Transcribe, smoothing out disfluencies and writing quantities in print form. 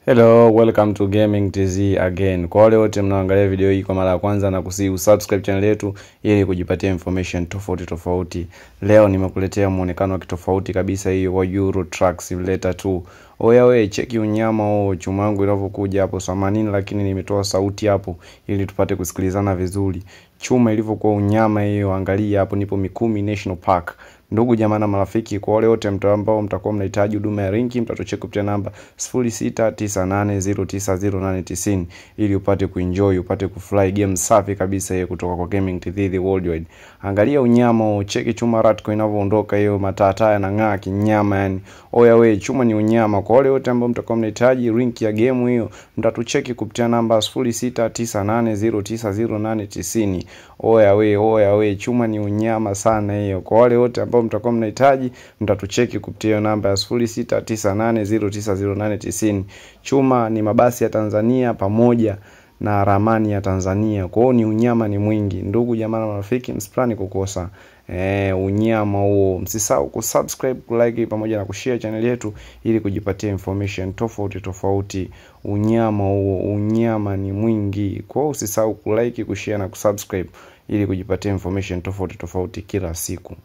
Hello, welcome to Gaming TZ again. Kwa wale wote mnaoangalia video hii kwa mara ya kwanza, na kusihi usubscribe channel yetu ili kujipatia information tofauti tofauti. Leo nimekuletea muonekano wa kitofauti kabisa hiyo wa Euro Truck Simulator 2. Oya we, cheki unyama huo, chuma yangu inavyokuja hapo 80, lakini nimetoa sauti hapo ili tupate kusikilizana vizuri. Chuma ilivyokuwa unyama hiyo, angalia hapo, nipo Mikumi National Park. Ndugu jamaa na marafiki, kwa wale wote ambao mtakuwa mnahitaji huduma ya rinki, mtatucheki kupitia namba 0698090890 ili upate kuenjoy, upate kufly game safi kabisa hiyo kutoka kwa Gaming TZ the Worldwide. Angalia unyama, cheki chuma Ratco inavyoondoka hiyo, matata yanang'aa kinyama yani. Oya we, chuma ni unyama. Kwa wale wote ambao mtakuwa mnahitaji rinki ya game hiyo, mtatucheki kupitia namba 0698090890. Oya we, chuma ni unyama sana hiyo. Kwa wale wote ambao mtakuwa mnahitaji, mtatucheki kupitia namba ya 0698090890. Chuma ni mabasi ya Tanzania pamoja na ramani ya Tanzania. Kwa hiyo ni unyama ni mwingi. Ndugu jamaa na marafiki, msiplani kukosa unyama huo. Msisahau kusubscribe, kulike pamoja na kushare channel yetu ili kujipatia information tofauti tofauti. Unyama huo, unyama ni mwingi. Kwa hiyo usisahau kulike, kushare na kusubscribe ili kujipatia information tofauti tofauti kila siku.